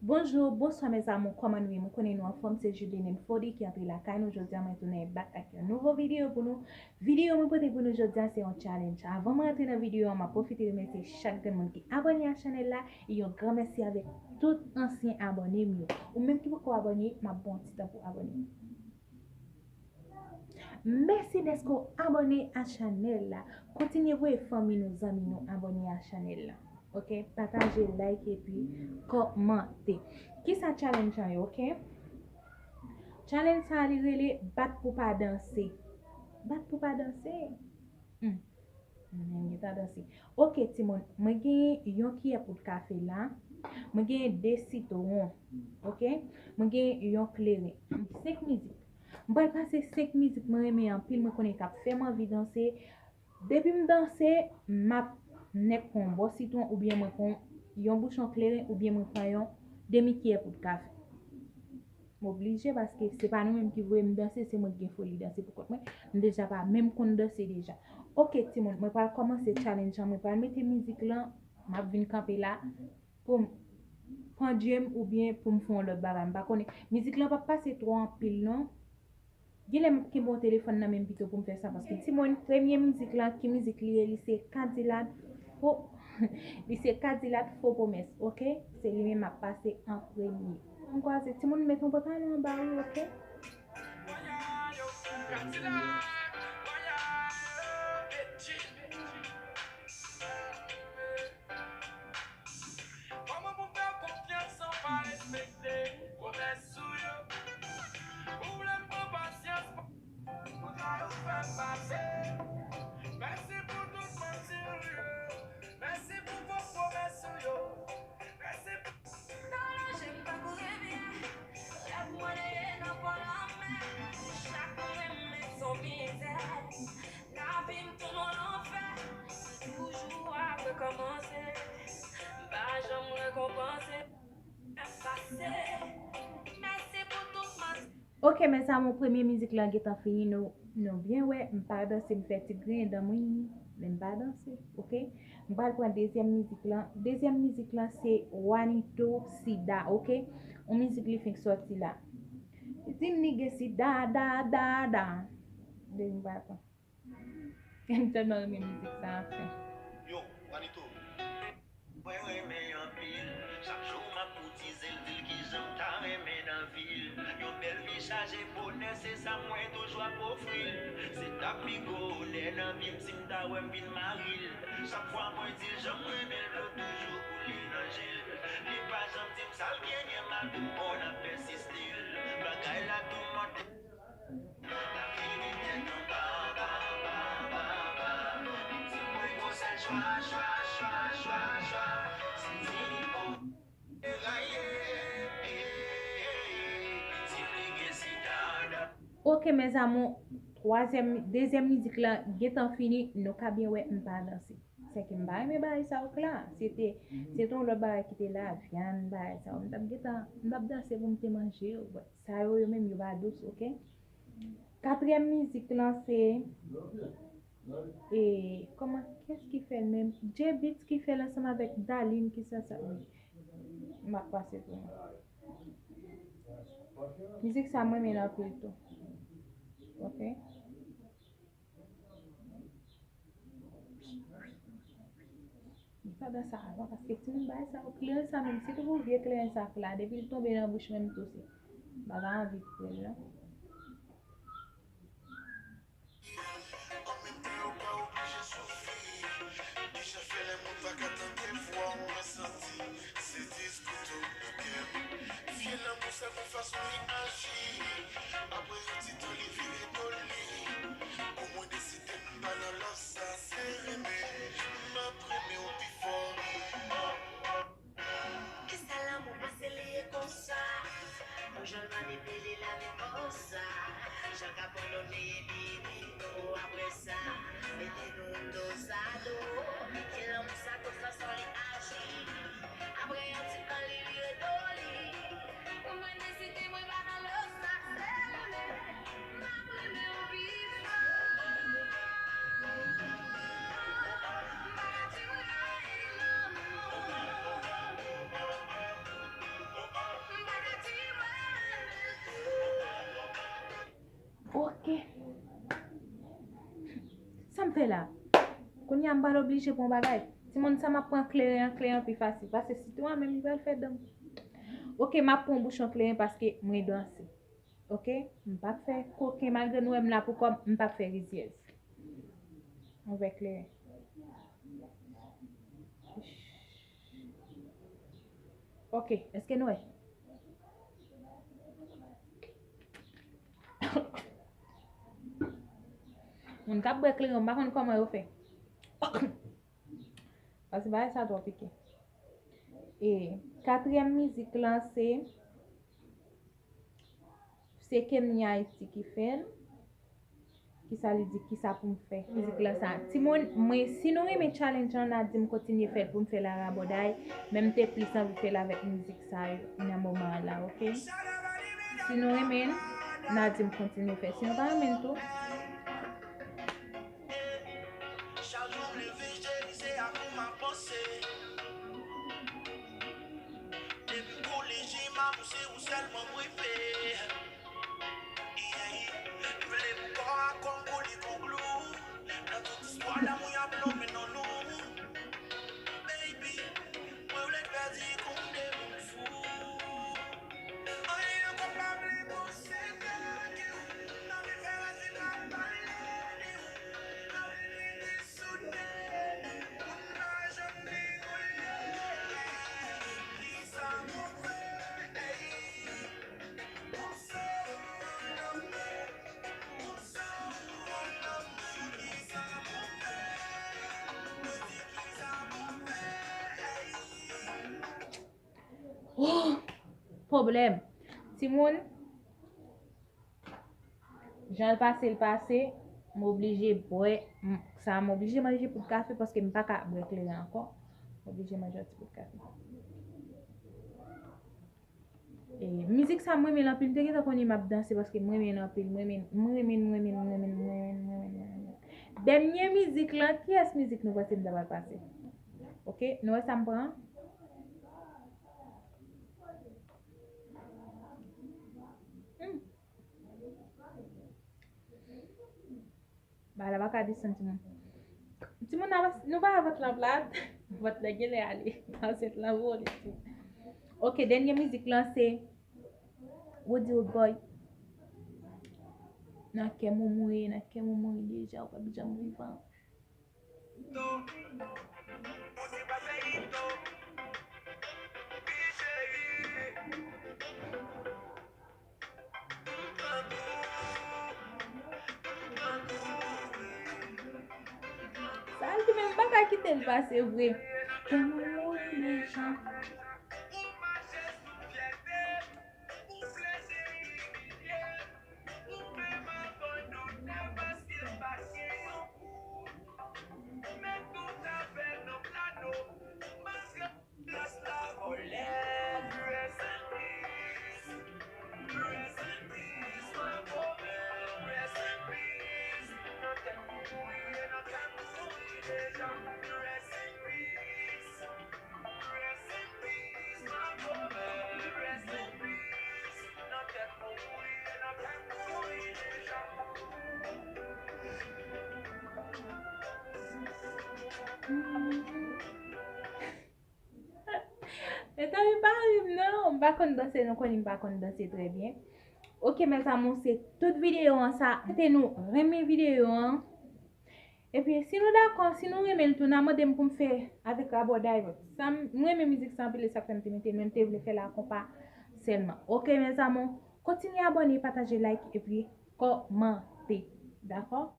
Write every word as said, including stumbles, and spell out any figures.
Bonjou, bonswa mes amours, kòman nou ye? Mwen konnen nou anfòm, se Judeline Fody ki antre lakay nou jodi a. Mwen tounen back ak yon nouvo videyo pou nou. Videyo mwen pote pou nou jodi a se yon challenge. Avan mwen antre nan videyo an, m ap pwofite remèsye chak grenn moun ki abòne a chanèl la, e yon gran mèsi avèk tout ansyen abòne m yo. Ou menm ki poko abòne, m ap ba w ti tan pou abòne. Mèsi dèske w abòne a chanèl la. Kontinye voye fanmi nou, zanmi nou abòne a chanèl la. Ok? Pataje, like epi kòmante. Kisa challenge an ye, ok? Challenge sa a li rele bat pou pa danse. Bat pou pa danse? Hmm. Mwen gentan danse. Ok, timoun, mwen gen yon kiyè poud kafe la. Mwen gen de sitwon. Ok? Mwen gen yon kleren. Senk mizik. M pral pase senk mizik mwen renmen anpil, mwen konnen k ap fè m anvi danse. Depi m danse, m ap nèk pran yon bò sitwon oubyen mwen pran yon bouchon kleren oubyen mwen pran yon demi kiyè poud kafe. M oblije paske se pa nou menm ki voye m danse, se mwen ki gen foli danse pou kont mwen. M deja pa menm konn danse deja. Ok, timoun, mwen pral kòmanse challenge lan, mwen pral mete mizik lan, m ap vin kanpe la pou m pandye m oubyen pou m fè yon lòt bagay. M pa konnen. Mizik lan p ap pase twò anpil non. Genlè m ap kenbe yon telefòn nan men m pito pou m fè sa, paske timoun, premye mizik lan, ki mizik li ye? Li se Kadilak Fo, li se Kadilak Fo Pwomès, ok? Se li menm m ap pase an premye. Ann kwaze, timoun, met yon pantalon anba wi, ok? Kòman pou m fè w konfyans san w pa respekte pwomès ou yo? Ou vle m pran pasyans pou sa yo fè m pase. Mèsi pou tout manti ou yo. Mèsi pou fo pwomès ou yo. Mèsi pou Nan danje m pa kouri byen. Rèv mwen neye nan bò lanmè. Chak mwen renmen son mizè. Lavi m tounen yon lanfè. M toujou ap rekòmanse. M pa janm rekonpanse. Ap pase. Mèsi pou tout manti. Ok, mes amours, premye mizik lan gentan fini, nou, nou byen wè, m pa danse, m fè ti griyen dan mwen, men m pa danse, ok? M pral pran dezyèm mizik lan. Dezyèm mizik lan se Wanito Sida, ok? Yon mizik li fenk sòti la. Li di m li gen sida, da, da, da. Depi m pral pran. M tèlman renmen mizik sa anfen. Yo, Wanito. Mwen renmen anpil. Chak jou m ap koutize l, di l kijan m ta renmen nan vi l. Yon bèl vi chaje bonè, se sa mwen toujou ap ofri l. Se t ap pi gwo onè nan vi m si m ta wè m vin mari l. Chak fwa mwen di l jan m renmen l, dlo toujou koule nan je l. Li pa janm di m sa l genyen, malgre m konn ap pèsiste l. Bagay la toumante. Ok, mes amours, twazyèm, dezyèm mizik lan gentan fini, nou ka byen wè m pa danse. Sèke m pa renmen bagay sa yo k la. Se te, se te yon lòt bagay ki te la, vyann, bagay sa yo. M t ap gentan, m t ap danse pou m te manje yo. But sa yo, yo menm, yo pa dous, ok? Katriyèm mizik lan se, e, kòman, kiyès ki fè l menm? J-Beatz ki fè l ansanm avèk Darline, kisa sa? M ap pase pou nou. Mizik sa, mwen renmen l anpil tou. Ok? Li pa dan sa avan, paske timoun bagay sa yo, kleren sa menm, sitou pou vye kleren sa k la, depi l tonbe nan bouch mwen, m touse. M pa ka anvi pran l, non. Vye lanmou sa gon fason li aji. Apre yon ti tan li vire do li. Pou mwen deside m pa nan love sa se renmen. M ap renmen w pi fò. Kisa lanmou pase li ye konsa? Yon jèn manipile la men mò. fè la. Kounye a m pral oblije pran bagay. Timoun, sa m ap pran kleren an, kleren an pi fasil. Pase sitwon an menm li pral fè dan m. Oke, m ap pran bouchon kleren paske mwen danse. Oke? M p ap fè koken malgre nou wè m la pou kò m, m p ap fè rizyèz. Anvè kleren. Oke, èske nou wè? Moun k ap bwè kleren, m pa konn kòman yo fè. Paske bagay sa twò pike. E katriyèm mizik lan se, se Kenya Haiti ki fè l. Kisa li di, kisa pou m fè? Mizik lan sa. Timoun, mwen, si nou renmen challenge lan, n a di m kontinye fè l pou m fè l a rabòday. Men m te plis anvi fè l avèk mizik sa yo nan moman an la, oke? Si nou renmen l, n a di m kontinye fè. Si nou pa renmen l tou, Chak jou m leve, cheri, se ak ou m ap panse. Depi m kolejyen, m amouse ou sèlman m reve. Yeah. M vle pou kò a kò m pou li konklou. Nan tout istwa lanmou y ap nonmen non nou. Baby, mwen vle pèdi kou m depi m fou. Oh, pwoblèm. Timoun, jan l pase, l pase, m oblije bwè, m, sa, m oblije manje poud kafe paske m pa ka bwè kleren ankò. M oblije manje yon ti poud kafe. E, mizik sa, m renmen l anpil. M te gentan konnen m ap danse paske m renmen l anpil. M renmen, m renmen, m renmen, m renmen, m renmen, m renmen, m renmen. Dènye mizik lan, kiyès mizik nou panse m ta pral pase? Oke, nou wè sa m pran? Hmm. Bagay la pa ka desann, timoun. Timoun, nou pa wè vant lan plat. Vant lan genlè ale. Ansent lan vole. Oke, dènye mizik lan se Roody Road Boy. Nan kè m ou mouri, nan kè m ou mouri deja, ou pa janm vivan. Sa l di menm, m pa ka kite l pase vre. Kè m ou mouri deja. Mezanmi, pa ri m non, m pa konn danse, nou konnen m pa konn danse trè byen. Oke, mes amours, se tout videyo an sa. Kite nou renmen videyo an. Epi, si nou dakò, si nou renmen l tou, n a mande m pou m fè avèk Rabòday. Sa m, m renmen mizik sa anpil, e sa k fè m te mete l, men m te vle fè l a konpa sèlman. Oke, mes amours, kontinye abòne, pataje, like, epi kòmante. Dakò?